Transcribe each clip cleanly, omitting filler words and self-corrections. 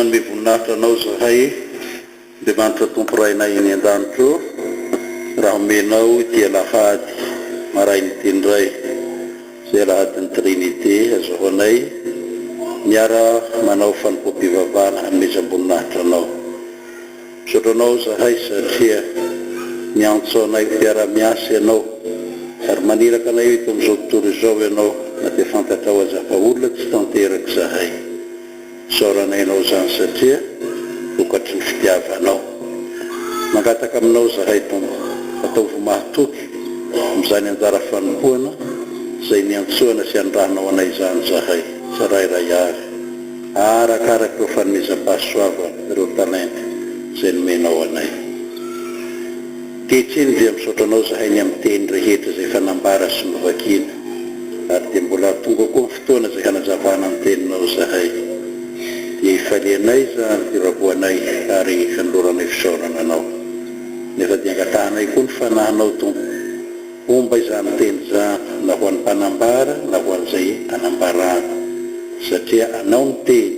Manome voninahitra Anao izahay, Andriamanitra Tompo Rainay any an-danitra ô, raha omenao ity alahady maraina ity indray, izay alahadin'ny Trinite, azahoanay miara manao fanompoam-pivavahana hanomezam-boninahitra Anao. Misaotra Anao izahay satria miantso anay ho mpiara-miasa Ianao ary maniraka anay eto amin'izao tontolo izao Ianao na dia fantatrao aza fa olona tsy tanteraka izahay. Isaoranay Anao izany satria vokatry ny fitiavanao. Mangataka Aminao izahay Tompo, ataovy ho mahatoky amin'izany anjara fanompoana izay niantsoana sy anirahanao anay izany izahay tsirairay avy. Arakaraka ireo fanomezam-pahasoavana, ireo talenta izay nomenao anay. Ankehitriny dia misaotra Anao izahay ny amin'ny teny rehetra izay efa nambara sy novakiana, ary dia mbola tonga koa ny fotoana izay hanazavana ny Teninao izahay. Dia ifalianay izany, irabohanay ary anoloranay fisaorana Anao. Nefa dia angatahanay koa ny Fanahinao, Tompo. Homba izany teny izany na ho an'ny mpanambara na ho an'izay anambarana, satria anao ny teny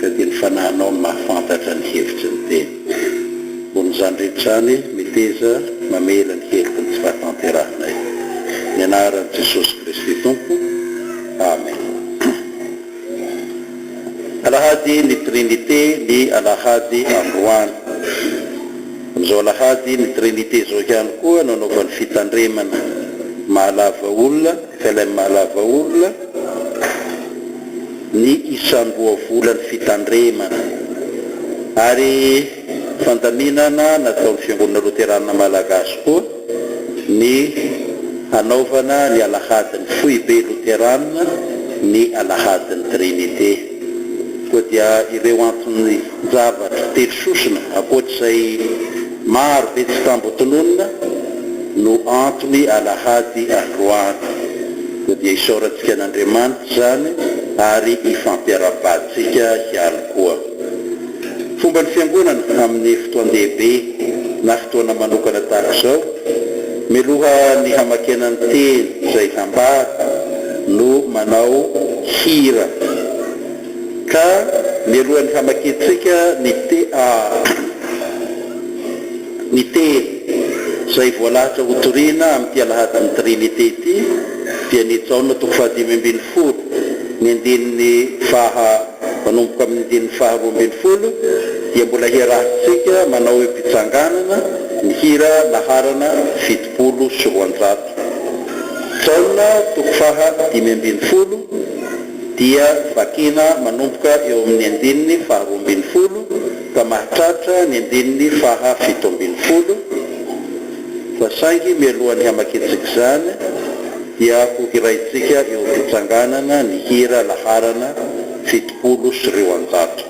ka dia ny fanahinao no mahafantatra ny hevitry ny teny. Ambonin'izany rehetra izany, meteza mamela ny heloky ny tsy fahatanterahanay. Ny anaran'i Jesosy Kristy Tompo. Amen. Alahady ny Trinite ny alahady androany. Amin'izao alahady ny Trinite izao ihany koa no anaovan'ny fitandremana mahalava olona, FLM mahalava olona, ny isan-droa volan'ny fitandremana. Ary fandaminana nataon'ny Fiangonana Loterana Malagasy koa ny hanaovana ny alahadin'ny Foibe Loterana ny alahadin'ny Trinite. Koa dia ireo anton-javatra telososona ankoatr'izay maro be tsy tambo tononina no antony alahady androany. Koa dia isaorantsika an'Andriamanitra izany ary ifampiarahabantsika ihany koa. Fomban'ny Fiangonana amin'ny fotoan-dehibe na fotoana manokana tahaka izao, mialoha ny hamakiana ny teny izay hambara no manao hira. Ka mialohan'ny hamakiantsika ny ny teny izay voalahatra ho torina amin'ity alahadin'ny Trinite ity dia ny Jaona toko fahadimy ambin'ny folo ny andininy faha manomboka amin'ny andininy faha 12 dia mbola hiarahantsika manao eo am-pitsanganana ny hira laharana 270. Jaona toko faha 15 dia vakina manomboka eo amin'ny andininy faha 12 ka mahatratra ny andininy faha 17, fa saingy mialohan'ny hamakintsika izany dia ho hiraintsika eo am-pitsanganana ny hira laharana 270.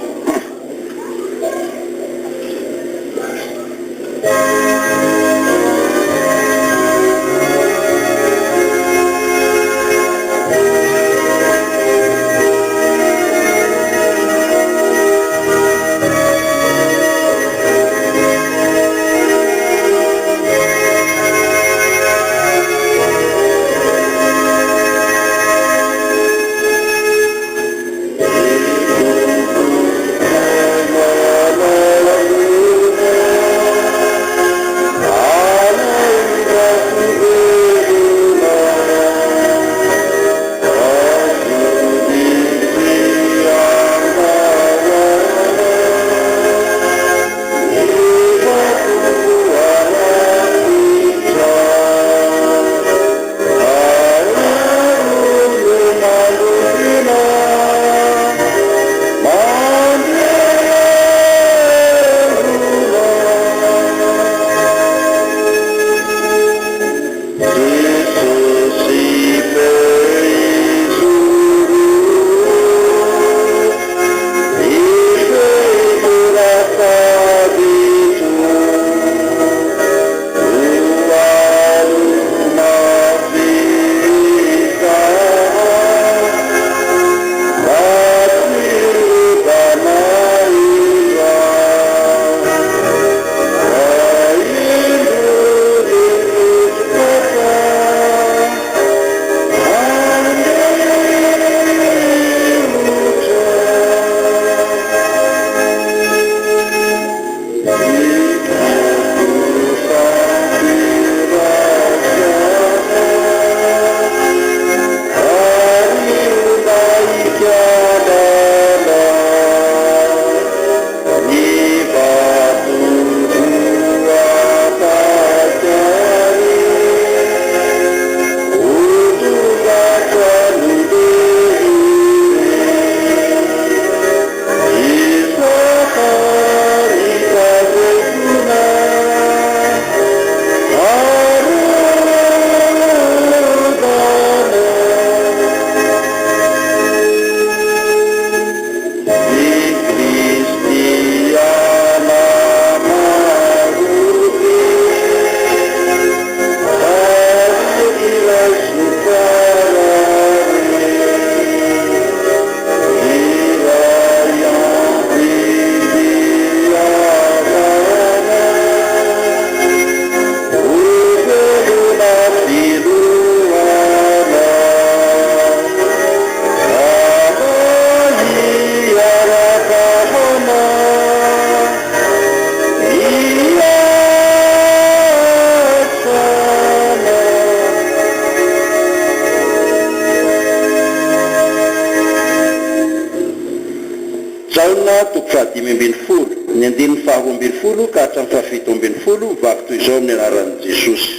Jaona toko faha-15, ny andininy faha-12 ka hatramin'ny faha-17, mivaky toy izao amin'ny anaran'i Jesosy.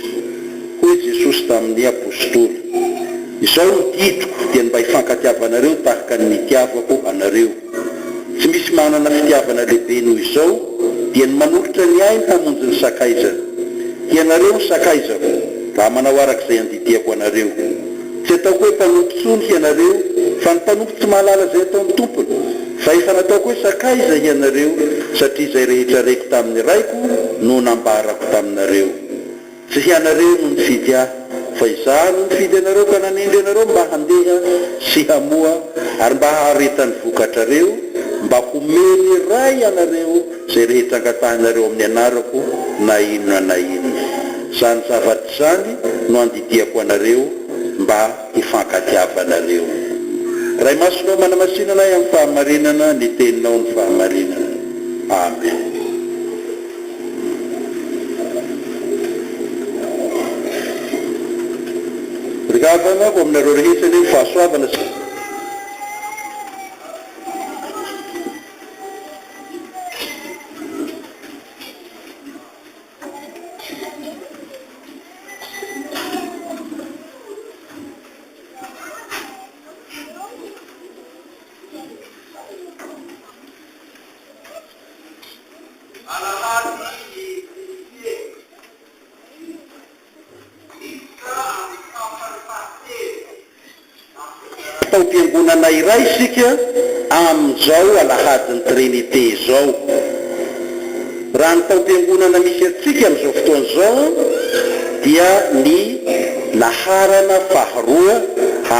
Hoy Jesosy tamin'ny apostoly, Izao no didiko, dia ny mba hifankatiavanareo tahaka ny nitiavako anareo. Tsy misy manana fitiavana lehibe noho izao, dia ny manolotra ny ainy hamonjy ny sakaizany. Hianareo no sakaizako, raha manao araka izay andidiako anareo. Tsy ataoko hoe mpanompo intsony hianareo, fa ny mpanompo tsy mahalala izay ataon'ny tompony. Fa efa nataoko hoe sakaiza hianareo, satria izay rehetra reko tamin'ny Raiko no nambarako taminareo. Tsy hianareo no nifidy Ahy, fa Izaho no nifidy anareo ka nanendry anareo mba handeha sy hamoa ary mba haharetan'ny vokatrareo, mba homen'ny Ray anareo izay rehetra angatahinareo amin'ny anarako na inona na inona. Izany zavatra izany no andidiako anareo mba hifankatiavanareo. Ray Masina ô, manamasina anay amin'ny fahamarinana, ny Teninao no fahamarinana. Amen. Ry havana, ho aminareo rehetra anie ny fahasoavana sy. Alahady ny Trinite. Miditra amin'ny tapany fahatelo amin'ny fianarana. Taom-piangonana iray isika amin'izao Alahadin'ny Trinite izao. Raha ny taom-piangonana misy antsika amin'izao fotoana izao dia ny laharana faharoa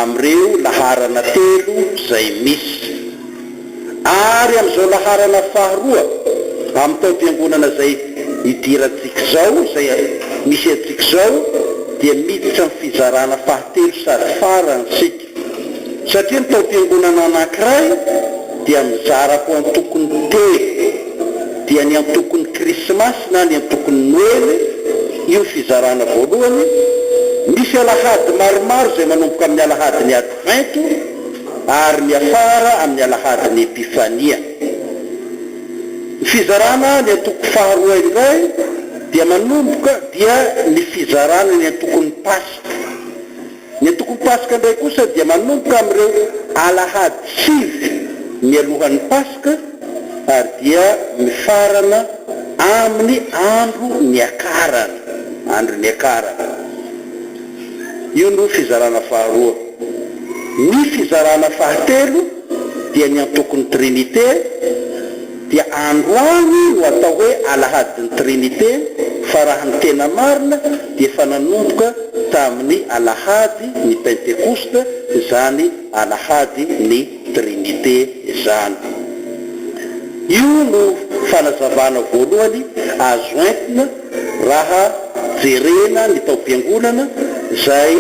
amin'ireo laharana telo izay misy. Ary amin'izao laharana faharoa amin'ny taom-piangonana izay idirantsika izao, izay misy antsika izao, dia miditra amin'ny fizarana fahatelo sady farany isika. Satria ny taom-piangonana anankiray dia mizara ho antokony telo, dia ny antokon'ny Krismasy na ny antokon'ny Noely, io ny fizarana voalohany, misy alahady maromaro izay manomboka amin'ny alahadin'ny Advento, ary miafara amin'ny alahadin'ny Epifania. Ny fizarana ny antoko faharoa indray dia manomboka dia ny fizarana ny antokon'ny Paska. Ny antokon'ny Paska indray kosa dia manomboka amin'ireo alahady sivy mialohan'ny Paska ary dia mifarana amin'ny andro niakarana, andro niakarana. Io no fizarana faharoa. Ny fizarana fahatelo dia ny antokon'ny Trinite, dia androany no atao hoe Alahadin'ny Trinite fa raha ny tena marina dia efa nanomboka tamin'ny Alahady ny Pentekosta izany Alahady ny Trinite izany. Io no fanazavana voalohany azo entina Raha jerena ny taom-piangonana izay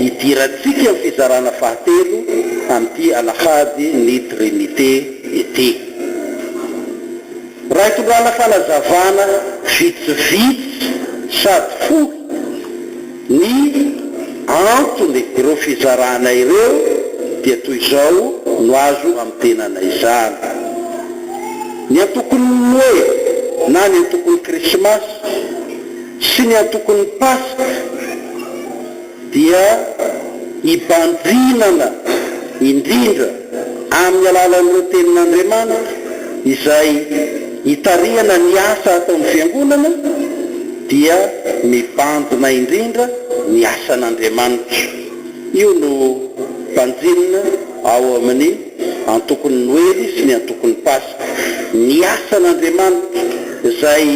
idirantsika amin'ny fizarana fahatelo amin'ity alahady ny Trinite ity. Raha itondrana fanazavana vitsivitsy sady fohy ny antony ireo fizarana ireo dia toy izao no azo amintenana izany. Ny antokon'ny Noely na ny antokon'ny Krismasy sy ny antokon'ny Paska dia ibanjinana indrindra amin'ny alalan'ireo Tenin'Andriamanitra izay itarihana ny asa ataon'ny Fiangonana dia mibanjina indrindra ny asan'Andriamanitra. Io no banjinina ao amin'ny antokon'ny Noely sy ny antokon'ny Paska. Ny asan'Andriamanitra izay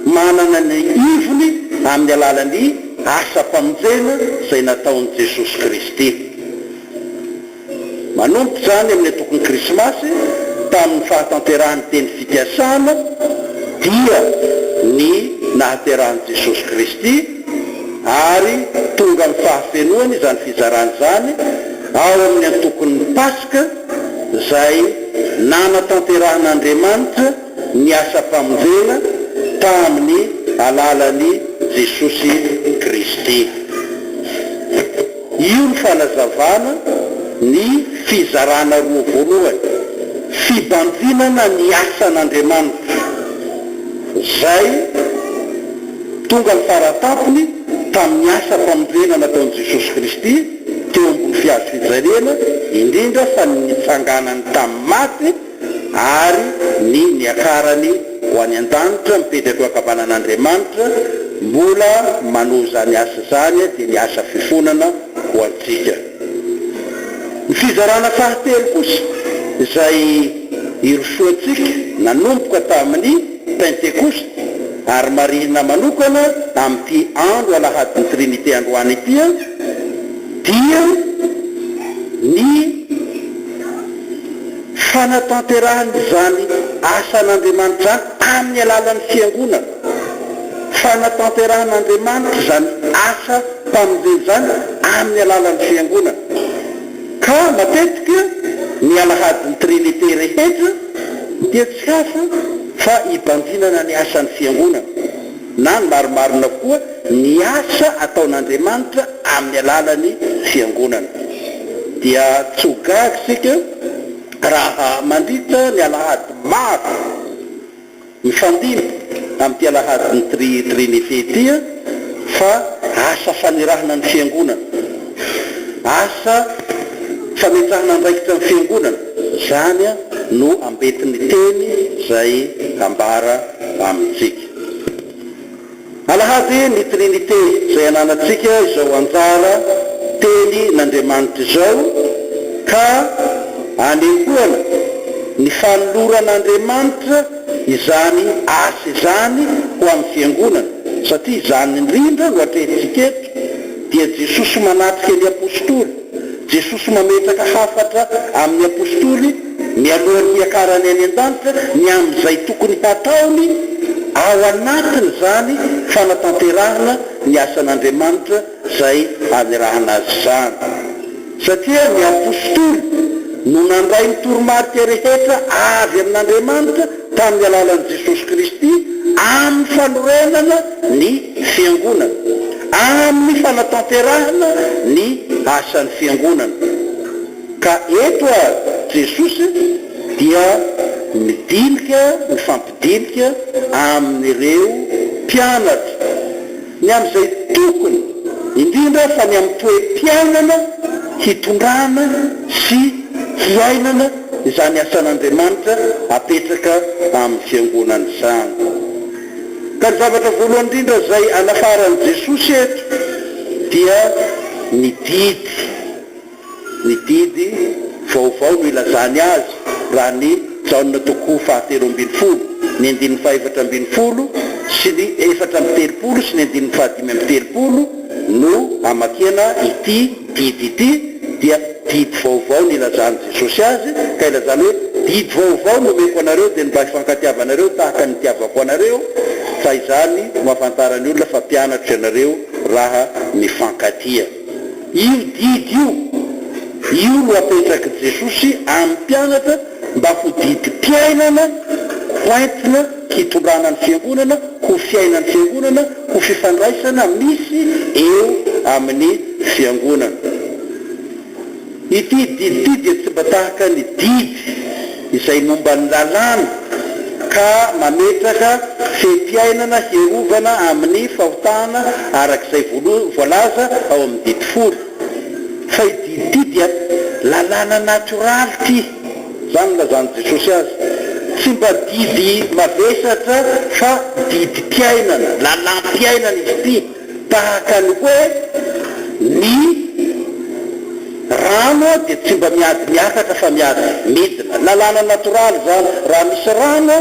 manana ny ivony amin'ny alalan'ny asam-pamonjena izay nataon'i Jesosy Kristy. Manomboka izany amin'ny antokon'ny Krismasy, tamin'ny fahatanterahan'ny teny fikasana, dia ny nahaterahan'i Jesosy Kristy, ary tonga amin'ny fahafenoany izany fizarana izany ao amin'ny antokon'ny Paska izay nanatanterahan'Andriamanitra ny asam-pamonjena tamin'ny alalan'i Jesosy Kristy. Io ny fanazavana ny fizarana roa voalohany. Fibanjinana ny asan'Andriamanitra izay tonga ny faratampony tamin'ny asam-pamonjena nataon'i Jesosy Kristy teo ambony fihazo fijaliana, indrindra fa ny nitsanganany tamin'ny maty ary ny niakarany ho any an-danitra mipetraka eo ankavanan'Andriamanitra, mbola manohy izany asa izany dia ny asa fifonana ho antsika. Ny fizarana fahatelo kosa izay irosoantsika nanomboka tamin'ny Pentekosta ary marihina manokana amin'ity andro alahadin'ny Trinite androany ity dia ny fanatanterahana izany asan'Andriamanitra izany amin'ny alalan'ny Fiangonana. Fanatanterahan'Andriamanitra izany asa mpamonjena izany amin'ny alalan'ny Fiangonana. Ka matetika ny alahadin'ny Trinite rehetra dia tsy hafa fa ibanjinana ny asan'ny Fiangonana, na ny marimarina kokoa, ny asa ataon'Andriamanitra amin'ny alalan'ny Fiangonana. Dia tsy ho gaga isika raha mandritra ny alahady maro, Mifandimby amin'ity alahadin'ny tri Trinite ity fa asa fanirahana ny Fiangonana, asa fametrahana andraikitra ny Fiangonana, izany no ambetin'ny teny izay ambara amintsika. Alahady ny Trinite izay ananantsika izao anjara teny n'Andriamanitra izao ka anehoana ny fanoloran'Andriamanitra izany asa izany ho amin'ny Fiangonana satria izany indrindra no atrehintsika eto dia Jesosy manatrika ny Apositoly, Jesosy mametraka hafatra amin'ny Apositoly mialohan'ny hiakarany any an-danitra ny amin'izay tokony hataony ao anatin'izany fanatanterahana ny asan'Andriamanitra izay anirahana azy izany. Satria ny Apositoly no nandray ny toromarika rehetra avy amin'Andriamanitra tamin'ny alalan'i Jesosy Kristy amin'ny fanorenana ny Fiangonana, amin'ny fanatanterahana ny asan'ny Fiangonana. Ka eto ary Jesosy dia midinika, mifampidinika amin'ireo mpianatra ny amin'izay tokony, indrindra fa ny amin'ny toe-piainana hitondrana sy hiainana izany asan'Andriamanitra apetraka amin'ny Fiangonana izany. Ka ny zavatra voalohany indrindra izay anafaran'i Jesosy eto dia ny didy. Ny didy vaovao no ilazany azy raha ny Jaona toko fahatelo ambin'ny folo, ny andininy fahaefatra ambin'ny folo sy ny 34 sy ny andininy fahadimy amby telopolo no amakiana ity didy ity dia didy vaovao no ilazan'i Jesosy azy ka ilazany hoe didy vaovao no omeko anareo dia ny mba hifankatiavanareo tahaka ny nitiavako anareo fa izany no ahafantaran'ny olona fa mpianatro ianareo raha mifankatia. Io didy io, io no apetrak'i Jesosy amin'ny mpianatra mba ho didim-piainana hoentina hitondrana ny fiangonana, ho fiainan'ny fiangonana, ho fifandraisana misy eo amin'ny fiangonana. Ity didy ity dia tsy mba tahaka ny didy izay momba ny lalàna ka mametraka fehi-piainana hiarovana amin'ny fahotana araka izay voalaza ao amin'ny didy folo. Fa io didy ity dia lalàna natioraly ity, izany no nilazan'i Jesosy azy. Tsy mba didy mavesatra fa didim-piainana, lalàm-piainana izy ity. Tahaka ny hoe ny rano dia tsy mba miady miakatra fa miady midina. Lalàna natoraly izany. Raha misy rano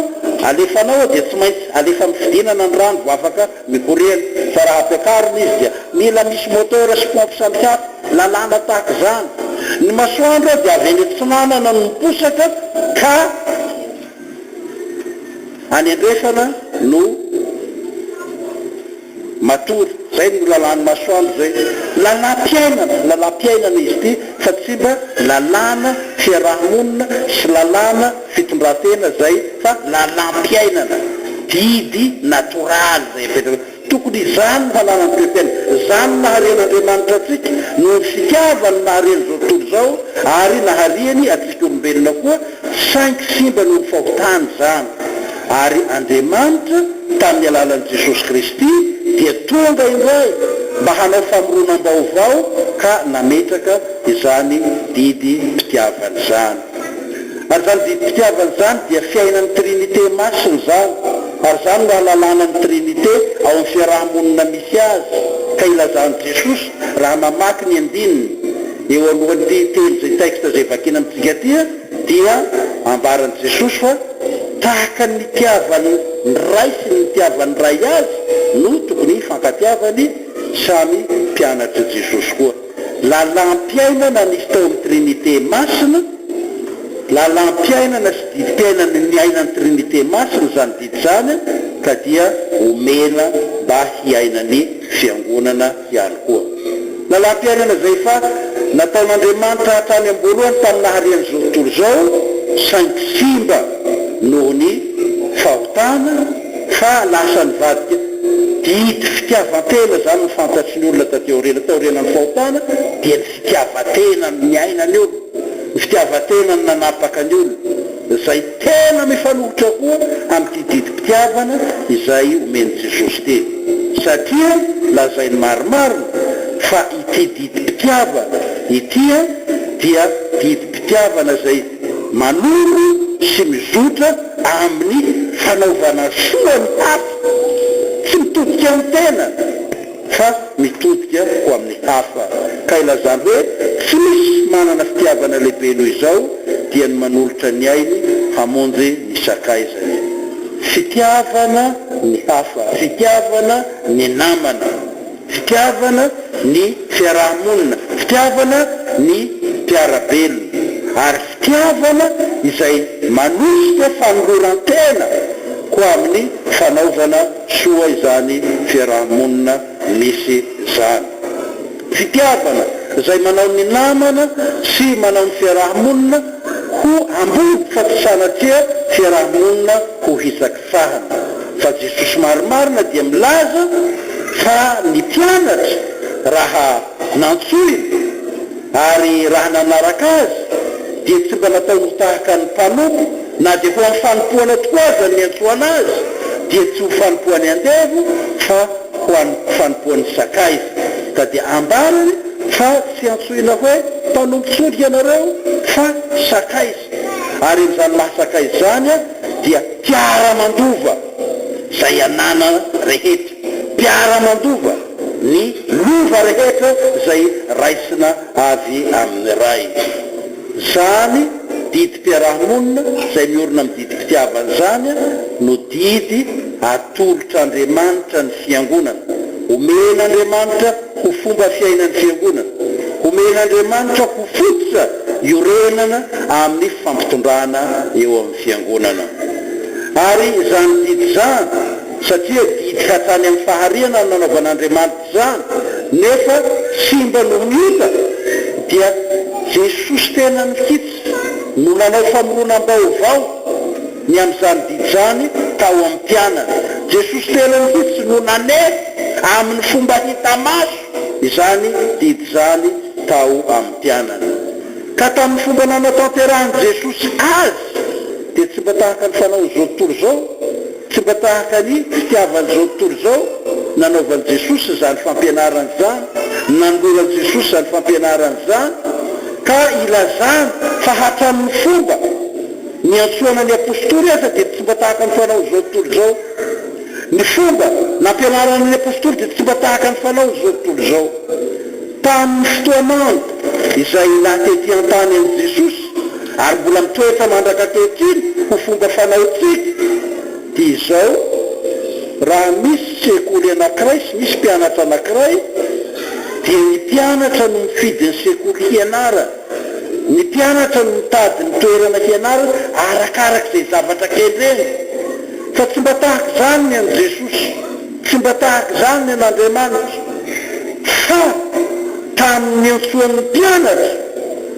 alefanao ao dia tsy maintsy alefa amin'ny fidinana ny rano vao afaka mikoriana. Fa raha ampiakarina izy dia mila misy moteur sy pompe samihafa. Lalàna tahaka izany. Ny masoandro dia avy any atsinanana no miposaka ka any andrefana no Matory, zay no lalàn'ny masoandro zay. Lalàm-piainana, lalàm-piainana izy ity fa tsy mba lalàna fiaraha-monina sy lalàna fitondran-tena zay fa lalàm-piainana, didy natoraly zay apetraka. Tokony izany no hananany toe-piainana. Izany no naharian'Andriamanitra antsika, noho ny fitiavany no nahariany izao tontolo izao ary nahariany antsika olombelona koa, saingy simba noho ny fahotana izany. Ary Andriamanitra, tamin'ny alalan'i Jesosy Kristy, dia tonga indray mba hanao famoronam-baovao ka nametraka izany didim-pitiavana izany. Ary izany didim-pitiavana izany dia fiainan'ny Trinite Masina izany, ary izany no ahalalana ny Trinite ao amin'ny fiaraha-monina misy azy, ka ilazan'i Jesosy raha mamaky ny andininy eo alohan'ity teny izay texte izay vakiana amintsika ity dia ambaran'i Jesosy fa tahaka ny nitiavan'ny Ray sy ny nitiavan'ny Ray azy no tokony hifankatiavany samy mpianatr'i Jesosy koa. Lalam-piainana nisy tao amin'ny Trinite Masina, lalam-piainana sy didim-piainana niainan'ny Trinite Masina izany didy izany ka dia omena mba hiainan'ny Fiangonana ihany koa. Lalam-piainana izay efa nataon'Andriamanitra hatrany am-boalohany tamin'ny nahariany izao tontolo izao saingy simba noho ny fahotana fa lasa nivadika didy fitiavan-tena izany no fantatry ny olona taty aoriana. Taorianan'ny fahotana dia ny fitiavan-tena no niainan'ny olona, ny fitiavan-tena no nanapaka ny olona, izay tena mifanohitra koa amin'ity didim-pitiavana izay omen'i Jesosy ity. Satria lazainy marimarina fa ity didim-pitiavana ity dia didim-pitiavana izay manoro sy mizotra amin'ny fanaovana soa ny hafa, tsy mitodika amin'ny tena fa mitodika ho amin'ny hafa. Ka ilazany hoe tsy misy manana fitiavana lehibe noho izao dia ny manolotra ny ainy hamonjy ny sakaizany. Fitiavana ny hafa, fitiavana ny namana, fitiavana ny fiaraha-monina, fitiavana ny mpiara-belona, ary fitiavana izay manosika fanoloran-tena ho amin'ny fanaovana soa izany fiaraha-monina misy izany. Fitiavana izay manao ny namana sy manao ny fiaraha-monina ho ambony fa tsy sanatria fiaraha-monina ho hitsakitsahana. Fa Jesosy marimarina dia milaza fa ny mpianatra raha nantsoiny ary raha nanaraka Azy dia tsy mba nataony ho tahaka ny mpanompo na dia ho amin'ny fanompoana tokoa aza ny niantsoana azy dia tsy ho fanompoan'ny andevo fa ho an'ny fanompoan'ny sakaiza, ka dia ambarany fa tsy antsoina hoe mpanompo intsony ianareo fa sakaiza, ary amin'izany maha sakaiza izany dia mpiara-mandova izay ananana rehetra, mpiara-mandova ny lova rehetra izay raisina avy amin'ny Ray. Izany didim-piaraha-monina izay miorina amin'ny didim-pitiavana izany no didy atolotr'Andriamanitra ny Fiangonana. Omen'Andriamanitra ho fomba fiainan'ny Fiangonana. Omen'Andriamanitra ho fototra iorenana amin'ny fampitondrana eo amin'ny Fiangonana. Ary izany didy izany, satria didy hatrany amin'ny fahariana no nanaovan'Andriamanitra izany, nefa simba noho ny ota, dia Jesosy tenany mihitsy no nanao famoronam-baovao ny amin'izany didy izany tao amin'ny mpianany. Jesosy tenany mihitsy no naneho amin'ny fomba hita maso izany didy izany tao amin'ny mpianany. Ka tamin'ny fomba nanatanterahan'i Jesosy azy dia tsy mba tahaka ny fanaon'izao tontolo izao, Tsy mba tahaka ny fitiavan'izao tontolo izao nanaovan'i Jesosy izany fampianarana izany, nanoloran'i Jesosy izany fampianarana izany, ka ilazany fa hatramin'ny fomba niantsoana ny apostoly aza dia tsy mba tahaka ny fanaon'izao tontolo izao. Ny fomba nampianarana ny apostoly dia tsy mba tahaka ny fanaon'izao tontolo izao. Tamin'ny fotoan'andro izay naha tety an-tany an'i Jesosy, ary mbola mitoetra mandraka ankehitriny ho fomba fanaontsika, dia izao, raha misy sekoly anankiray sy misy mpianatra anankiray, dia ny mpianatra no mifidy ny sekoly hianarany, ny mpianatra no mitady ny toerana hianarany arakaraka izay zavatra kendreny. Fa tsy mba tahaka izany ny an'i Jesosy. Tsy mba tahaka izany ny an'Andriamanitra, fa tamin'ny niantsoan'ny mpianatra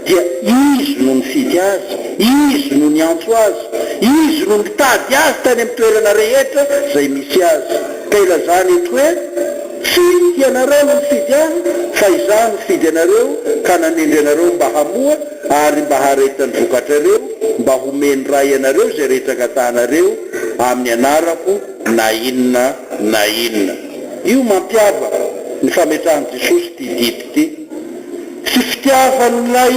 dia Izy no nifidy azy, Izy no niantso azy. Izy no nitady azy tany amin'ny toerana rehetra izay misy azy. Ka ilazany eto hoe, Tsy ianareo no nifidy ahy, fa izaho nifidy anareo ka nanendry anareo mba hamoa ary mba haharetan'ny vokatrareo, mba homen'ny Ray anareo izay rehetra angatahanareo amin'ny anarako na inona na inona. Io mampiavaka ny fametrahan'i Jesosy ity didy ity. Tsy fitiavan'ilay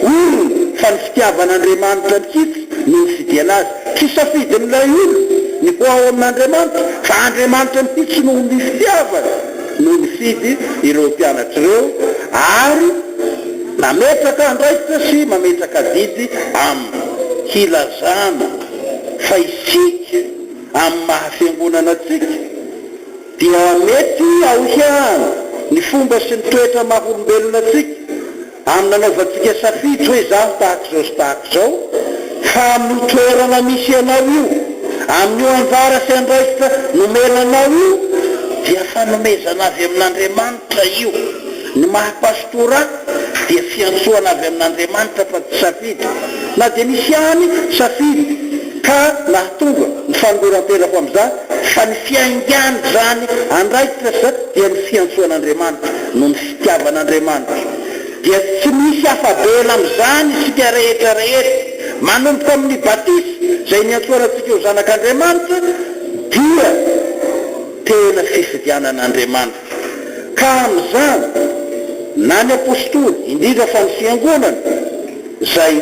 olona fa ny fitiavan'Andriamanitra mihitsy no nifidiana azy. Tsy safidin'ilay olona ny ho ao amin'Andriamanitra fa Andriamanitra mihitsy noho ny fitiavany no nifidy ireo mpianatra ireo ary nametraka andraikitra sy mametraka adidy aminy hilazana fa isika amin'ny maha fiangonana antsika Dia mety ao ihany ny fomba sy ny toetra maha olombelona antsika, amin'ny nanaovantsika safidy hoe izaho tahaka izao sy tahaka izao, fa amin'io toerana misy anao io, amin'io anjara sy andraikitra nomena anao io, dia fanomezana avy amin'Andriamanitra io. Ny maha pastora dia fiantsoana avy amin'Andriamanitra fa tsy safidy. Na dia nisy ihany safidy ka nahatonga ny fanoloran-tena ho amin'izany, fa ny fiaingàny izany andraikitra sa dia ny fiantsoan'Andriamanitra noho ny fitiavan'Andriamanitra. Dia tsy misy afa-bela amin'izany isika rehetra rehetra. Manomboka amin'ny batisa izay niantsoana antsika ho zanak'Andriamanitra dia tena fifidianan'Andriamanitra. Ka amin'izany, na ny Apostoly, indrindra fa ny Fiangonana, izay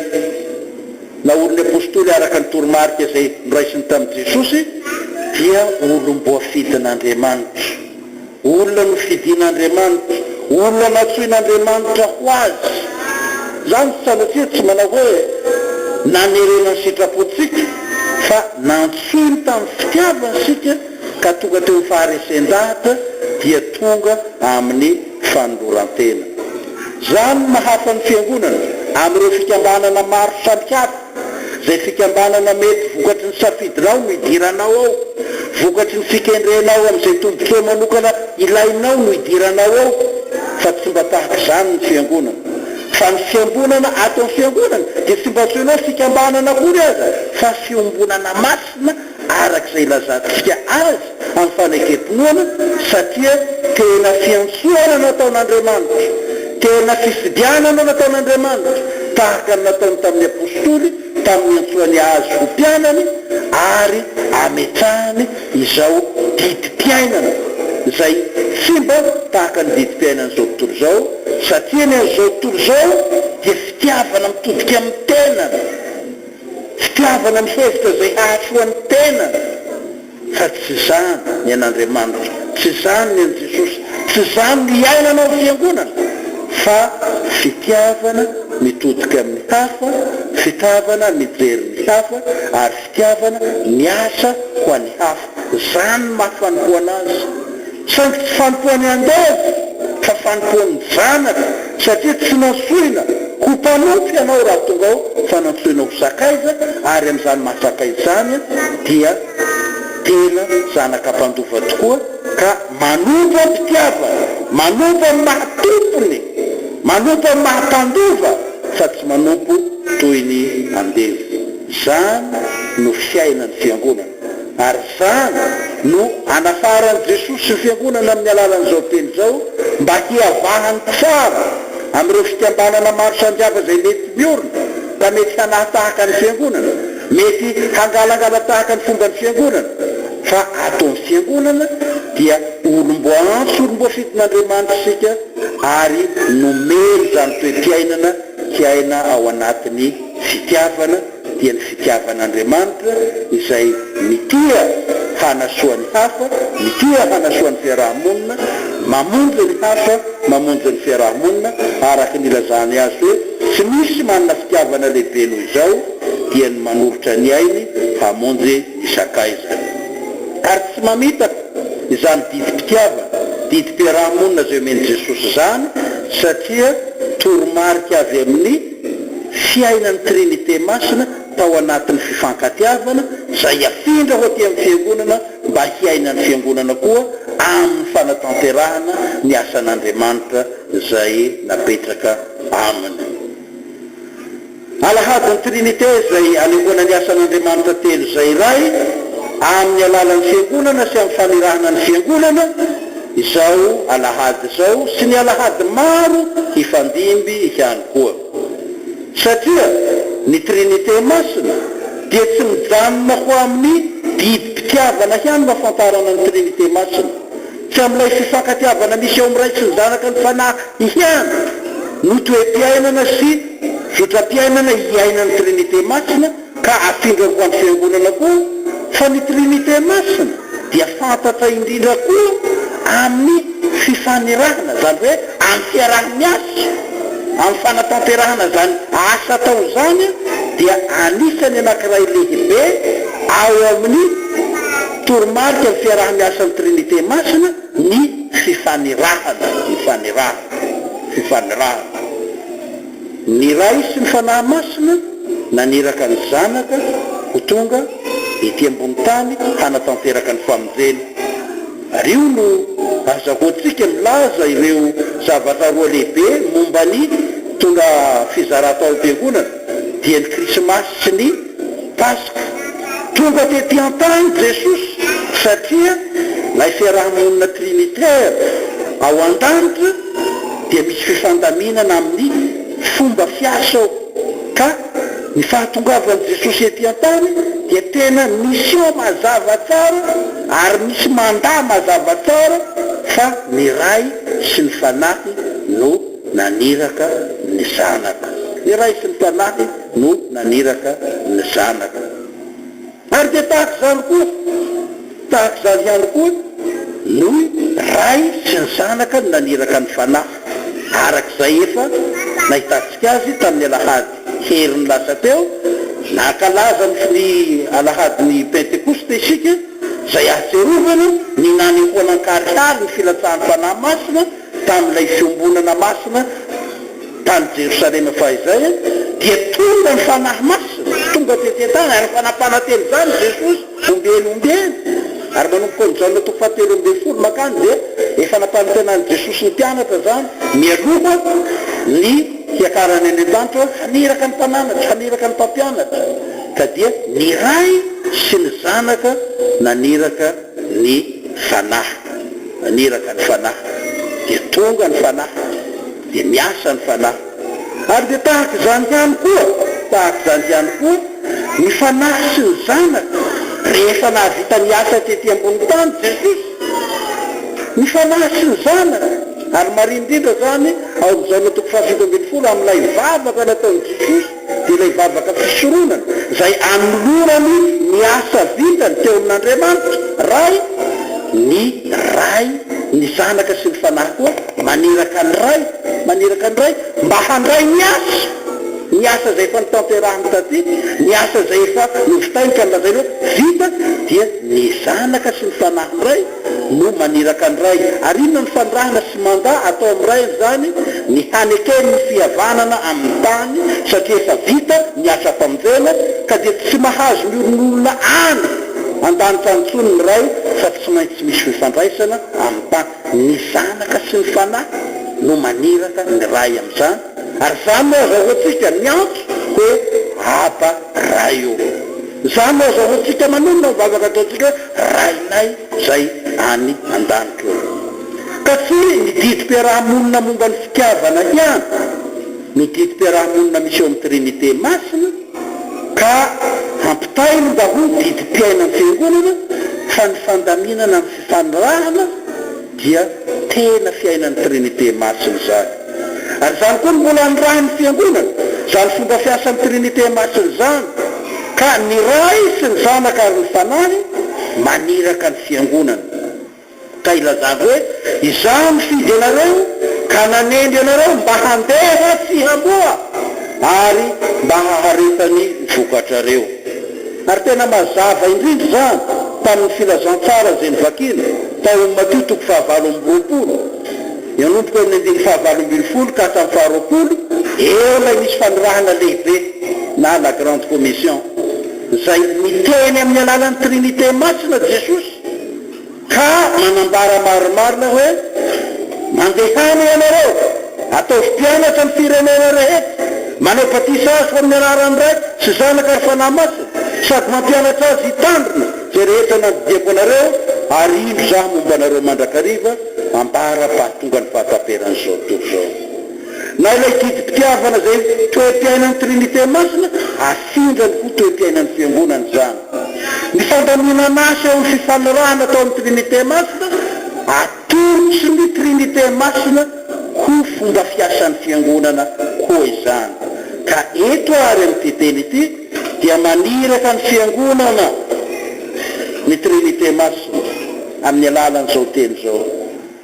naorin'ny Apostoly araka ny toromarika izay noraisiny tamin'i Jesosy, dia olom-boafidin'Andriamanitra, olona nofidin'Andriamanitra, olona nantsoin'Andriamanitra ho Azy. Izany sanatria tsy manao hoe nanerena ny sitrapontsika, fa nantsoiny tamin'ny fitiavany isika, ka tonga teo amin'ny faharesen-dahatra dia tonga amin'ny fanoloran-tena. Izany no mahafa ny Fiangonana amin'ireo fikambanana maro samihafa, izay fikambanana mety vokatry ny safidinao no idiranao ao, vokatry ny fikendrenao amin'izay tombontsoa manokana ilainao no idiranao ao, fa tsy mba tahaka izany ny Fiangonana. Fa ny fiangonana ato amin'ny Fiangonana dia tsy mba antsoina hoe fikambanana akory aza fa fiombonana masina araka izay ilazantsika azy amin'ny fanekem-pinoana satria tena fiantsoana nataon'Andriamanitra, tena fifidianana nataon'Andriamanitra tahaka ny nataony tamin'ny Apostoly tamin'ny niantsoany azy ho mpianany ary ametrahany izao didim-piainana izay tsy mba tahaka ny didim-piainan'izao tontolo izao satria ny an'izao tontolo izao dia fitiavana mitodika amin'ny tenany. Fitiavana mihevitra izay hahasoa ny tena fa tsy izany ny an'Andriamanitra, tsy izany ny an'i Jesosy, tsy izany ny iainana ao fiangonana fa fitiavana mitodika amin'ny hafa, fitavana mijery ny hafa ary fitiavana miasa ho an'ny hafa. Izany no maha fanompoana azy. Saingy tsy fanompoan'ny andevo fa fanompoan'ny zanaka satria tsy nantsoina ho mpanompo ianao raha tonga ao fa nantsoina ho sakaiza ary amin'izany maha sakaiza izany dia tena zanaka mpandova tokoa ka manompo am-pitiavana, manompo amin'ny maha tompony, manompo amin'ny maha mpandova fa tsy manompo toy ny andevo. Izany no fiainan'ny fiangonana. Ary izany no anafaran'i Jesosy ny Fiangonana amin'ny alalan'izao teny izao mba hiavahany tsara amin'ireo fikambanana maro samihafa izay mety miorina ka mety hanahatahaka ny Fiangonana, mety hangalangala-tahaka ny fomban'ny Fiangonana, fa ato amin'ny Fiangonana dia olom-boaantso, olom-boafidin'Andriamanitra isika ary nomeny izany toe-piainana hiaina ao anatin'ny fitiavana, dia ny fitiavan'Andriamanitra izay mitia hanasoa ny hafa, mitia hanasoa ny fiaraha-monina, mamonjy ny hafa, mamonjy ny fiaraha-monina, araka ny ilazany azy hoe tsy misy manana fitiavana lehibe noho izao, dia ny manolotra ny ainy hamonjy ny sakaizany. Ary tsy mamitaka izany didim-pitiavana, didim-piaraha-monina izay omen'i Jesosy izany, satria toromarika avy amin'ny. Fiainan'ny Trinite Masina tao anatin'ny fifankatiavana izay afindra ho aty amin'ny Fiangonana mba hiainan'ny Fiangonana koa amin'ny fanatanterahana ny asan'Andriamanitra izay napetraka aminy. Alahadin'ny Trinite izay anehoana ny asan'Andriamanitra telo izay iray amin'ny alalan'ny Fiangonana sy amin'ny fanirahana ny Fiangonana izao alahady izao sy ny alahady maro hifandimby ihany koa. Satria ny Trinite Masina dia tsy mijanona ho amin'ny didim-pitiavana ihany no afantarana ny Trinite Masina. Tsy amin'ilay fifankatiavana misy eo amin'ny Ray sy ny Zanaka ny Fanahy ihany no toe-piainana sy zotram-piainana iainan'ny Trinite Masina ka afindra ho an'ny Fiangonana koa, fa ny Trinite Masina dia fantatra indrindra koa amin'ny fifanirahana, izany hoe amin'ny fiaraha-miasa, amin'ny fanatanterahana izany asa atao izany dia anisany anankiray lehibe ao amin'ny Toromarika ny fiaraha-miasan'ny Trinite Masina ny fifanirahana, fifanirahana, fifanirahana. Ny Ray sy ny Fanahy Masina naniraka ny Zanaka ho tonga ety ambony tany hanatanteraka ny famonjena. Ary io no azahoantsika milaza ireo zavatra roa lehibe momba ny tonga fizaran-tao am-piangonana, dia ny Krismasy sy ny Paska. Tonga tety an-tany Jesosy satria ilay fiaraha-monina trinitaire ao an-danitra dia misy fifandaminana amin'ny fomba fiasa ao ka ny fahatongavan'i Jesosy ety an-tany dia tena mission mazava tsara ary misy mandat mazava tsara fa ny Ray sy ny Fanahy no naniraka ny Zanaka. Ny Ray sy ny Fanahy no naniraka ny Zanaka. Ary dia tahaka izany koa, tahaka izany ihany koa, no Ray sy ny Zanaka no naniraka ny Fanahy, araka izay efa nahitantsika azy tamin'ny alahady heriny lasa teo, nankalaza ny alahadin'ny Pentekosta isika, izay ahatsiarovana ny nanehoana an-karihary ny filatsahan'ny Fanahy Masina tamin'ilay fiombonana masina tany Jerosalema fahizay, dia tonga ny Fanahy Masina, tonga tety an-tany, ary efa nampanantena izany Jesosy ombieny ombieny, ary manomboka ao amin'ny Jaona toko fahatelo ambin'ny folo mankany dia efa nampanantenan'i Jesosy ny mpianatra izany mialoha ny hiakarany any an-danitra hoe haniraka ny mpananatra, haniraka ny mpampianatra, ka dia ny Ray sy ny Zanaka naniraka ny Fanahy. Naniraka ny Fanahy, dia tonga ny Fanahy, dia miasa ny Fanahy. Ary dia tahaka izany ihany koa, tahaka izany ihany koa, ny Fanahy sy ny Zanaka, rehefa nahavita ny asa tety ambony tany Jesosy, ny Fanahy sy ny Zanaka, ary marina indrindra izany ao amin'ny Jaona toko fahafito ambin'ny folo amin'ilay vavaka nataon'i Jesosy, dia ilay vavaka fisoronana, izay anolorany ny asa vitany teo amin'Andriamanitra Ray, ny Ray, ny Zanaka sy ny Fanahy koa maniraka ny Ray, maniraka ny Ray mba handray ny asa, ny asa izay efa notanterahiny taty, ny asa izay efa novitainy ka nolazainy hoe vita, dia ny Zanaka sy ny Fanahy indray no maniraka ny Ray. Ary inona no fanirahana sy mandat atao amin'ny Ray amin'izany? Ny hanekeny ny fihavanana amin'ny tany satria efa vita ny asam-pamonjena ka dia tsy mahazo miolonolona any an-danitra any intsony ny Ray fa tsy maintsy misy fifandraisana amin'ny tany. Ny Zanaka sy ny Fanahy no maniraka ny Ray amin'izany ary izany no azahoantsika miantso hoe Aba Ray ô. Izany no azahoantsika manonona ny vavaka ataontsika hoe Rainay izay any an-danitra ô. Ka tsy ny didim-piaraha-monina momba ny fitiavana ihany no didim-piaraha-monina misy eo amin'ny Trinite Masina ka hampitainy mba ho didim-piainan'ny Fiangonana fa ny fandaminana amin'ny fifanirahana dia tena fiainan'ny Trinite Masina izany. Ary izany koa no mbola anirahan'ny Fiangonana, izany fomba fiasan'ny Trinite Masina izany, ka ny Ray sy ny Zanaka ary ny Fanahy maniraka ny Fiangonana. Ka ilazany hoe, Izaho nifidy anareo ka nanendry anareo mba handeha sy hamoa ary mba haharetany vokatrareo. Ary tena mazava indrindra izany tamin'ny filazantsara izay novakina tao amin'ny Matio toko fahavalo amby roapolo, nanomboka eo amin'ny andininy fahavalo ambin'ny folo ka hatramin'ny faharoapolo, eo ilay misy fanirahana lehibe na la grande commission, izay miteny amin'ny alalan'ny Trinite Masina Jesosy ka manambara marimarina hoe, Mandehana ianareo, ataovy mpianatra ny firenena rehetra. Manao batisa azy ho amin'ny anaran'ny Ray sy Zanaka ary Fanahy Masina, sady mampianatra azy hitandrina izay rehetra nandidiako anareo, ary indro Izaho momba anareo mandrakariva, ambara-pahatonga ny fahataperan'izao tontolo izao. Na ilay didim-pitiavana izay toe-piainan'ny Trinite Masina, afindrany ho toe-piainan'ny Fiangonana izany. Ny fandaminan'asa eo amin'ny fifanarahana atao amin'ny Trinite Masina, atolotry ny Trinite Masina ho fomba fiasan'ny Fiangonana koa izany. Ka eto àry amin'ity teny ity dia maniraka ny Fiangonana ny Trinite Masina amin'ny alalan'izao teny izao.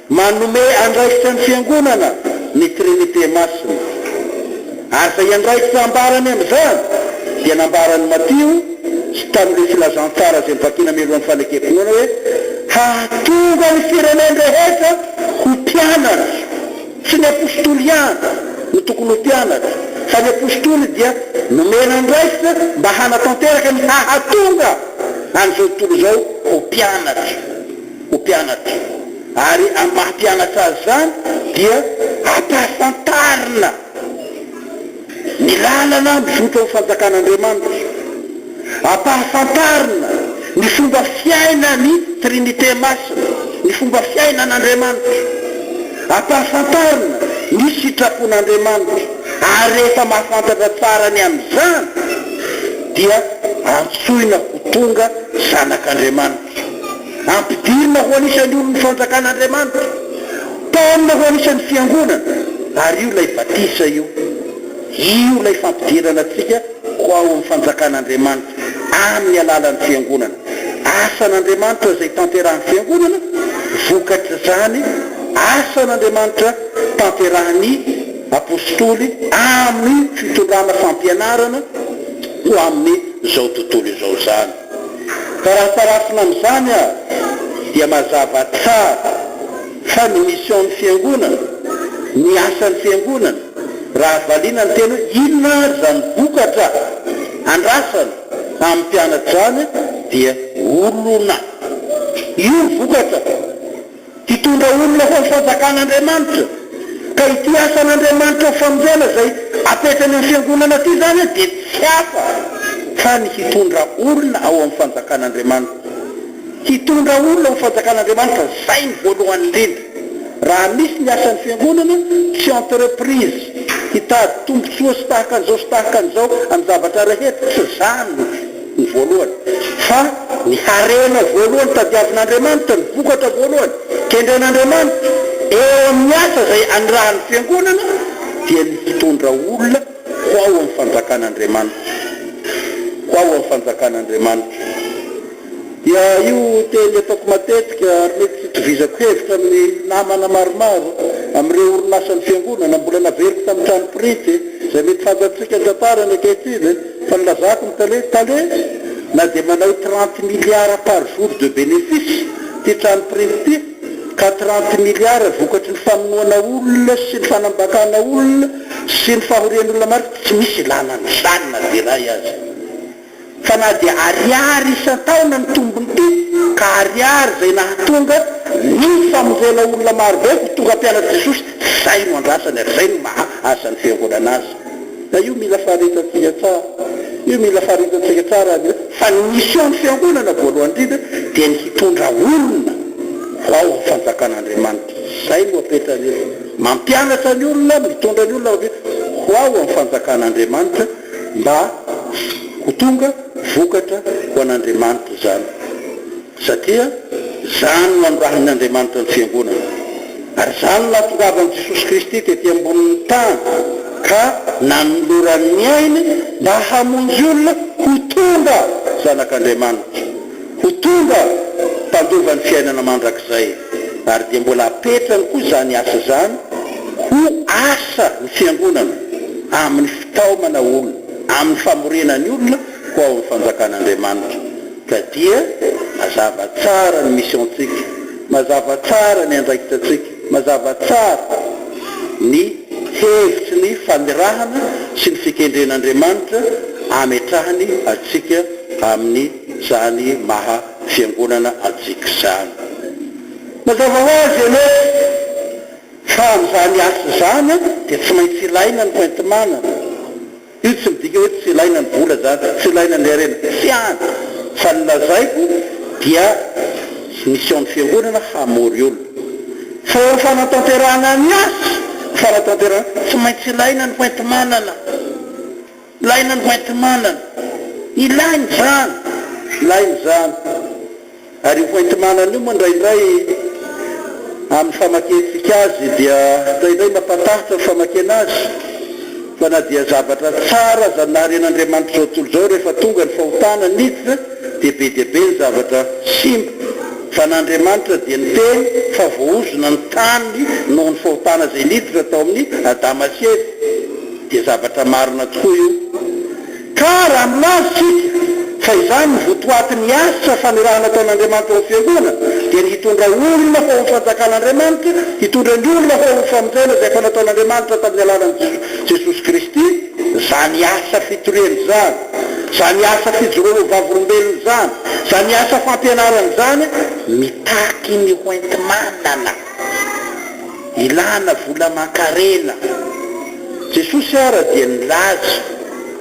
Manome andraikitra ny Fiangonana ny Trinite Masina. Ary izay andraikitra ambarany amin'izany dia nambaran'i Matio sy tamin'ireo filazantsara izay novakiana mialohan'ny fanekem-pinoana hoe, Hahatonga ny firenen-drehetra ho mpianatra. Tsy ny apositoly ihany no tokony ho mpianatra, fa ny apositoly dia nomena andraikitra mba hanatanteraka ny hahatonga an'izao tontolo izao ho mpianatra. Ho mpianatra. Ary amin'ny maha mpianatra azy izany dia ampahafantarina ny lalana mizotra ho fanjakan'Andriamanitra. Ampahafantarina ny fomba fiainan'ny Trinite Masina, ny fomba fiainan'Andriamanitra. Ampahafantarina ny sitrapon'Andriamanitra. Ary rehefa mahafantatra tsara ny amin'izany dia antsoina ho tonga zanak'Andriamanitra. Ampidirina ho anisan'ny olon'ny Fanjakan'Andriamanitra. Taomina ho anisan'ny Fiangonana. Ary io ilay batisa io. Io ilay fampidirana antsika ho ao amin'ny Fanjakan'Andriamanitra, amin'ny alalan'ny Fiangonana. Asan'Andriamanitra izay tanterahin'ny Fiangonana, vokatr'izany asan'Andriamanitra tanterahin'ny Apostoly amin'ny fitondrana fampianarana ho amin'izao tontolo izao izany. Ka raha tarafina amin'izany ary dia mazava tsara fa ny mission-n'ny Fiangonana, ny asan'ny Fiangonana, raha valiana ny teny hoe inona ary izany vokatra andrasana amin'ny mpianatra izany dia olona. Io ny vokatra. Hitondra olona ho amin'ny fanjakan'Andriamanitra. Ka ity asan'Andriamanitra ho famonjena izay apetrany amin'ny fiangonana ity izany dia tsy hafa fa ny hitondra olona ao amin'ny fanjakan'Andriamanitra. Hitondra olona ao amin'ny fanjakan'Andriamanitra, izay ny voalohany indrindra. Raha misy ny asan'ny fiangonana, tsy entreprise hitady tombontsoa sy tahaka an'izao sy tahaka an'izao amin'ny zavatra rehetra, tsy izany ny voalohany, fa ny harena voalohany tadiavin'Andriamanitra, ny vokatra voalohany kendren'Andriamanitra eo amin'ny asa izay anirahan'ny Fiangonana dia ny hitondra olona ho ao amin'ny fanjakan'Andriamanitra, ho ao amin'ny fanjakan'Andriamanitra. Dia io teny ataoko matetika ary mety tsy itovizako hevitra amin'ny namana maromaro amin'ireo orinasan'ny Fiangonana, mbola naveriko tamin'ny trano printy izay mety fantatsika ny tantarany ankehitriny, Fa nilazako ny tale, tale, na dia manao 30 milliards par jour de bénéfice ty trano printy ty, ka 30 milliards vokatry ny famonoana olona sy ny fanambakana olona sy ny fahorian'olona maro, tsy misy ilana an'izany na dia iray aza. Fa na dia ariary isan-taona ny tombony ty, ka ariary izay nahatonga ny famonjena olona maro be ho tonga mpianatr'i Jesosy, zay no andrasany ary zay no maha asan'ny fiangonana azy. Ka io mila faritantsika tsara, io mila faritantsika tsara ny hoe fa ny mission ny fiangonana voalohany indrindra dia ny hitondra olona ho ao amin'ny fanjakan'Andriamanitra. Izay no apetrany eo. Mampianatra ny olona, mitondra ny olona ho ao amin'ny fanjakan'Andriamanitra mba ho tonga vokatra ho an'Andriamanitra izany. Satria izany no anorahan'Andriamanitra ny Fiangonana. Ary izany no nahatongavan'i Jesosy Kristy tety ambonin'ny tany, ka nanolorany ny ainy mba hamonjy olona ho tonga zanak'Andriamanitra, ho tonga mpandova ny fiainana mandrakizay. Ary dia mbola apetrany koa izany asa izany ho asa ny Fiangonana amin'ny fitaomana olona, amin'ny famoriana ny olona ho ao amin'ny fanjakan'Andriamanitra. Ka dia mazava tsara ny mission-tsika, mazava tsara ny andraikitrantsika, mazava tsara ny hevitry ny fanirahana sy ny fikendren'Andriamanitra ametrahany antsika amin'izany maha fiangonana antsika izany. Mazava ho azy anefa fa amin'izany asa izany dia tsy maintsy ilaina ny hoenti-manana. Io tsy midika hoe tsy ilaina ny vola zany, tsy ilaina ny harena, tsy any. Fa ny lazaiko dia mission ny fiangonana hamory olona. Fa eo fanatanterahana ny asa, fanatanterahana, tsy maintsy ilaina ny hoenti-manana. Ilaina ny hoenti-manana. Ilaina izany. Ilaina izany. Ary io hoenti-manana io moa indraindray amin'ny famakiantsika azy dia indraindray mampatahotra ny famakiana azy fa na dia zavatra tsara aza naharian'Andriamanitra izao tontolo izao rehefa tonga ny fahotana niditra dia be dia be ny zavatra simba fa n'Andriamanitra dia niteny fa voaozona ny tany noho ny fahotana izay niditra tao amin'ny Adama sy Eva dia zavatra marina tokoa io. Ka raha milaza isika fa izany no votoatin'ny asa fanirahana ataon'Andriamanitra ao amin'ny Fiangonana, dia ny hitondra olona ho ao amin'ny Fanjakan'Andriamanitra, hitondra ny olona ho ao amin'ny famonjena izay efa nataon'Andriamanitra tamin'ny alalan'i Jesosy Kristy, izany asa fitoriana izany, izany asa fijoroana ho vavolombelona izany, izany asa fampianarana izany, mitaky ny hoenti-manana. Ilana vola aman-karena. Jesosy ara dia nilaza,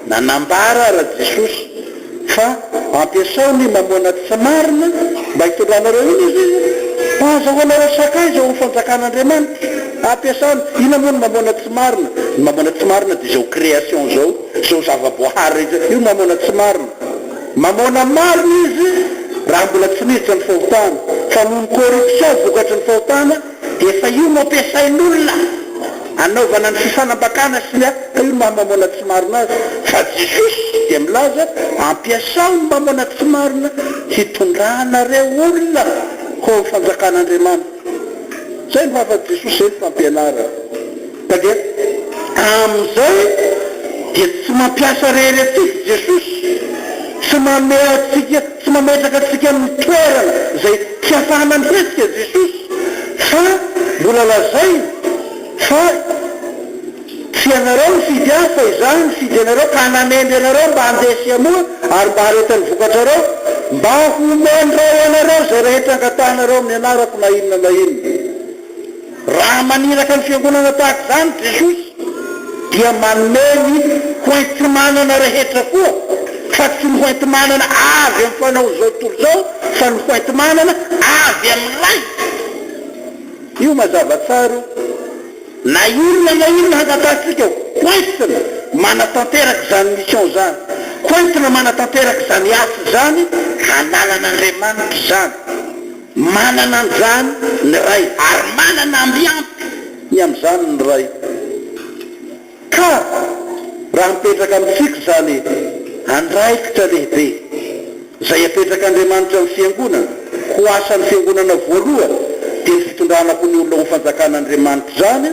nanambara ara Jesosy fa ampiasao ny mamoana tsy marina mba hitondranareo inona izy izy? Mba hazahoanareo sakaiza ao amin'ny fanjakan'Andriamanitra. Ampiasao ny, inona moa ny mamoana tsy marina? Ny mamoana tsy marina dia izao création izao, izao zava-boahary rehetra, io mamoana tsy marina. Mamoana marina izy raha mbola tsy niditra ny fahotana, fa noho ny corruption vokatry ny fahotana dia efa io no ampiasain'olona anaovana ny fifanambakana sy ny ka io no maha mamoana tsy marina azy, fa Jesosy dia milaza ampiasao ny mamoana tsy marina hitondranareo olona ho amin'ny fanjakan'Andriamanitra. Zay no hafatr'i Jesosy, zay no fampianarany. Ka dia amin'izay dia tsy mampiasa rery antsika Jesosy, tsy manome antsika, tsy mametraka antsika amin'ny toerana izay tsy ahafahana mihetsika Jesosy, fa mbola lazainy fa tsy ianareo nifidy ahy fa izaho nifidy anareo ka nanendry anareo mba handeha sy hamoa ary mba haharetan'ny vokatrareo, mba homen-dRay anareo izay rehetra angatahanareo amin'ny anarako na inona na inona. Raha maniraka ny fiangonana tahaka izany Jesosy dia manome ny hoenti-manana rehetra koa, fa tsy ny hoenti-manana avy amin'ny fanaon'izao tontolo izao fa ny hoenti-manana avy amin'ilay. Io mazava tsara io. Na inona na inona hangatahantsika hoentina manatanteraka izany mission izany, hoentina manatanteraka izany asa izany, hanalan'Andriamanitra izany. Manana an'izany ny Ray ary manana amby ampy ny amin'izany ny Ray. Ka raha mipetraka amintsika izany andraikitra lehibe izay apetrak'Andriamanitra amin'ny Fiangonana ho asan'ny Fiangonana voalohany dia ny fitondrana ho ny olona ho fanjakan'Andriamanitra izany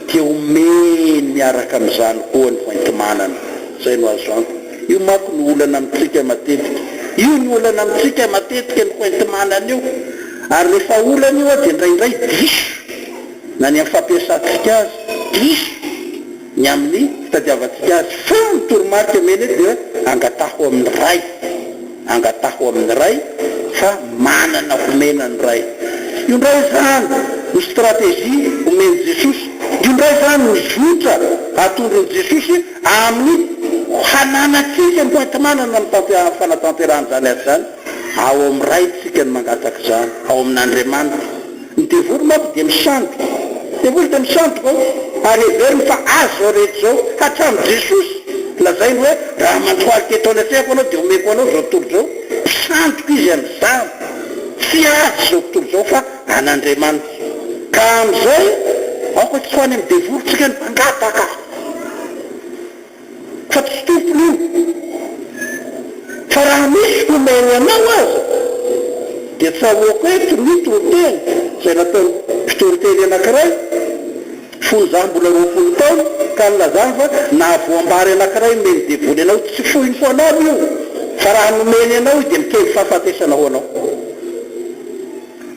dia omeny miaraka amin'izany koa ny hoenti-manana. Izay no azo antoka. Io manko no olana amintsika matetika. Io ny olana amintsika matetika ny hoenti-manana io. Ary rehefa olana io dia indraindray diso na ny amin'ny fampiasantsika azy, diso ny amin'ny fitadiavantsika azy. Fa ny toromarika omena eto dia hoe angataho amin'ny Ray. Angataho amin'ny Ray fa manana homena ny Ray. Io indray izany no stratégie omen'i Jesosy. Io indray izany no zotra atondron'i Jesosy amin'ny hananantsika ny hoenti-manana amin'ny fanatanterahana izany asa izany. Ao amin'ny Ray tsika no mangataka izany, ao amin'Andriamanitra. Ny devoly manko dia misandoka. Devoly dia misandoka ao ary heveriny fa azy izao rehetra izao. Hatramin'i Jesosy lazainy hoe raha mandohalika eto anatrehako ianao dia omeko anao izao tontolo izao. Mpisandoka izy amin'izany. Tsy azy izao tontolo izao fa an'Andriamanitra. Ka amin'izay aoka tsy ho any amin'ny devoly tsika no hangataka. Fa tsy tompony io. Fa raha misy homeny anao aza dia tsaroako eto ny toriteny izay nataon'ny mpitoriteny anankiray fony izaho mbola 20 taona ka nilazany fa na voam-bary anankiray omen'ny devoly anao tsy foiny ho anao io fa raha nomeny anao io dia miteny fahafatesana ho anao.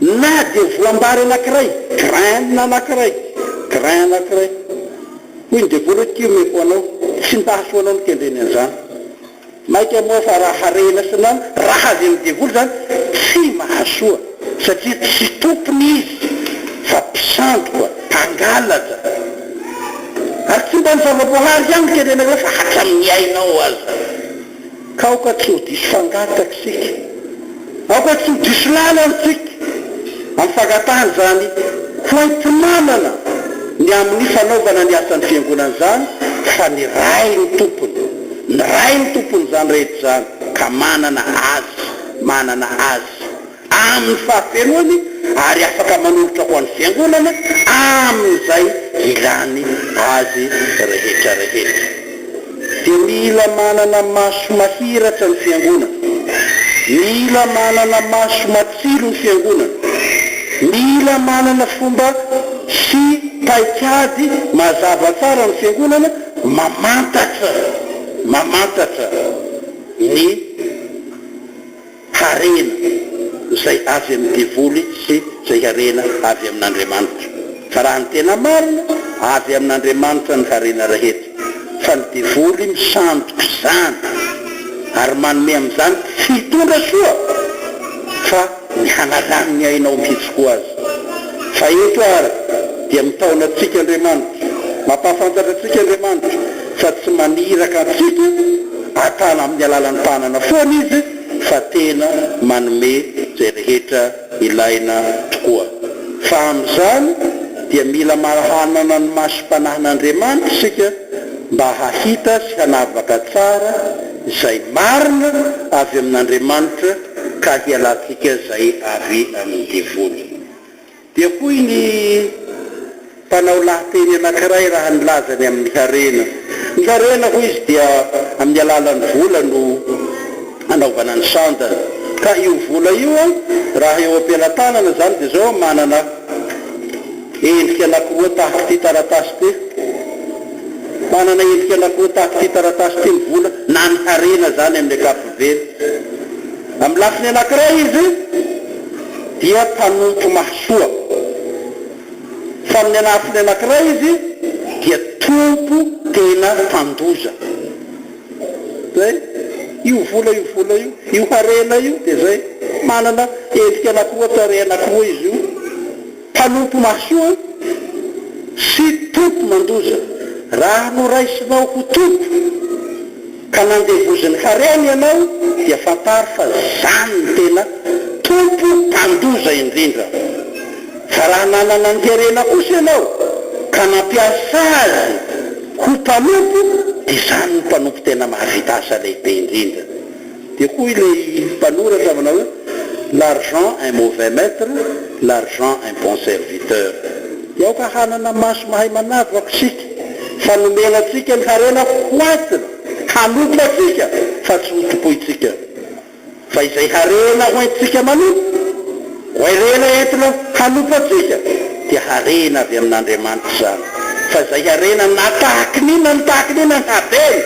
Na dia voam-bary anankiray, grain anankiray, grain anankiray. Hoy ny devoly hoe ity omeko anao, tsy mba hahasoa anao ny kendreny an'izany. Maika moa fa raha harena sy nama, raha avy amin'ny devoly izany tsy mahasoa satria tsy tompony izy fa mpisandoka, mpangalatra. Ary tsy mba ny zava-boahary ihany no kendrena ireo fa hatramin'ny ainao aza. Ka aoka tsy ho diso fangataka isika. Aoka tsy ho diso lalana isika amin'ny fangatahana izany hoenti-manana ny amin'ny fanaovana ny asan'ny Fiangonana izany fa ny Ray no tompony. Ny Ray no tompon'izany rehetra izany ka manana azy, manana azy amin'ny fahafenoany ary afaka manolotra ho an'ny Fiangonana amin'izay ilany azy rehetra rehetra. Dia mila manana maso mahiratra ny Fiangonana. Mila manana maso matsilo ny Fiangonana. Mila manana fomba sy paikady mazava tsara ny Fiangonana mamantatra, mamantatra ny. Harena izay avy amin'ny devoly sy izay harena avy amin'Andriamanitra. Fa raha ny tena marina, avy amin'Andriamanitra ny harena rehetra, fa ny devoly misandoka izany ary manome amin'izany tsy hitondra soa fa ny hanalany ny ainao mihitsy koa aza. Fa eto ary dia mitaona antsika Andriamanitra, mampahafantatra antsika Andriamanitra fa tsy maniraka antsika atana amin'ny alalan'ny tanana foana Izy fa tena manome izay rehetra ilaina tokoa. Fa amin'izany dia mila hanana ny masom-panahin'Andriamanitra isika mba hahita sy hanavaka tsara izay marina avy amin'Andriamanitra ka hialantsika izay avy amin'ny devoly. Dia hoy ny mpanao lahateny anankiray raha nilaza ny amin'ny harena. Ny harena, hoy izy, dia amin'ny alalan'ny vola no anaovana ny sandany. Ka io vola io, raha eo am-pelatanana izany, dia izao, manana endrika anankiroa tahaka ity taratasy ity. Manana endrika anankiroa tahaka ity taratasy ity ny vola, na ny harena izany amin'ny ankapobeny. Amin'ny lafiny anankiray izy dia mpanompo mahasoa, fa amin'ny lafiny anankiray izy dia tompo tena mpandoza. Zay, io vola io vola io, io harena io dia zay, manana endrika anankiroa, tarehy anankiroa izy io, mpanompo mahasoa sy tompo mandoza. Raha noraisinao ho tompo ka nandevozin'ny harena ianao dia fantaro fa zany no tena tompo mpandoza indrindra. Fa raha nanana ny harena kosa ianao ka nampiasa azy ho mpanompo dia zany no mpanompo tena mahavita asa lehibe indrindra. Dia hoy ilay mpanoratra manao hoe l'argent un mauvais maître, l'argent un bon serviteur. Dia aoka hanana maso mahay manavaka isika fa nomena antsika ny harena ho entina hanompo antsika fa tsy ho tompointsika. Fa izay harena ho entintsika manompo, ho harena entina hanompo antsika dia harena avy amin'Andriamanitra izany. Fa izay harena na tahaky ny inona na tahaky ny inona ny habeny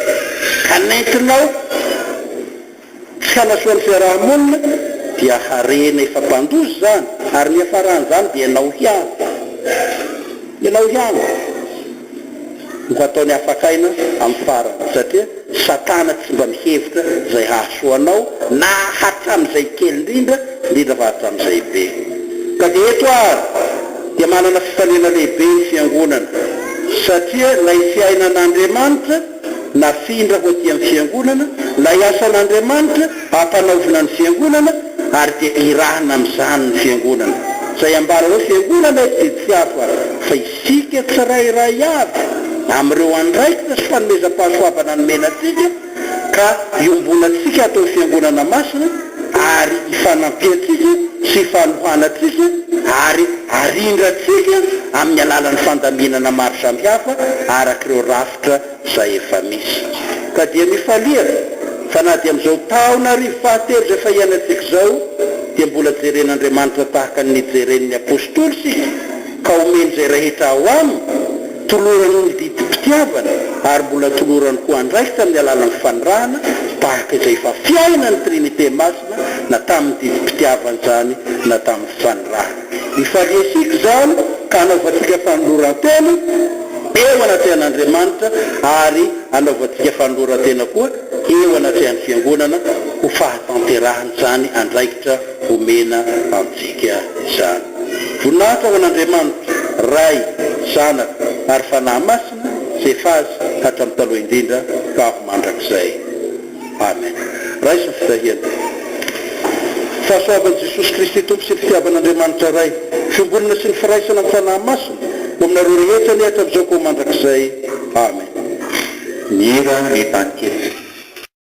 ka nentinao Tsy hanasoa ny fiaraha-monina dia harena efa mpandoza izany ary ny hiafaran'izany dia ianao ihany, ianao ihany no hataony afak'aina amin'ny farany satria satana tsy mba mihevitra izay hahasoa anao na hatramin'izay kely indrindra, indrindra fa hatramin'izay be. Ka dia eto ary dia manana fifaliana lehibe ny fiangonana satria ilay fiainan'Andriamanitra, Nafindra ho aty amin'ny Fiangonana ilay asan'Andriamanitra ampanaovina ny Fiangonana ary dia irahina amin'izany ny Fiangonana. Izay ambara hoe Fiangonana eto dia tsy hafa fa isika tsirairay avy amin'ireo andraikitra sy fanomezam-pahasoavana nomena antsika ka iombonantsika atao Fiangonana masina ary ifanampiantsika sy ifanohanantsika ary arindrantsika amin'ny alalan'ny fandaminana maro samihafa araka ireo rafitra izay efa misy. Ka dia mifalia fa na dia amin'izao taona arivo fahatelo izay efa iainantsika izao dia mbola jeren'Andriamanitra tahaka ny nijereny ny Apostoly isika ka omeny izay rehetra ao aminy, tolorany ny didim-pitiavana ary mbola tolorany koa andraikitra amin'ny alalan'ny fanirahana tahaka izay efa fiainan'ny Trinite Masina na tamin'ny didim-pitiavana izany na tamin'ny fanirahana. Mifalia isika izany ka anaovantsika fanoloran-tena eo anatrehan'Andriamanitra ary anaovantsika fanoloran-tena koa eo anatrehan'ny Fiangonana ho fahatanterahan'izany andraikitra omena antsika izany. Voninahitra ho an'Andriamanitra, Ray, Zanaka ary Fanahy Masina, tsy efa azy hatramin'ny taloha indrindra ka ho mandrakizay. Amen. Raiso ny fitahiana. Fahasoavan'i Jesosy Kristy Tompo sy ny fitiavan'Andriamanitra Ray, fiombonana sy ny firaisana amin'ny Fanahy Masina, ho aminareo rehetra anie hatramin'izao ka ho mandrakizay. Amen. Mihira ry tany kely.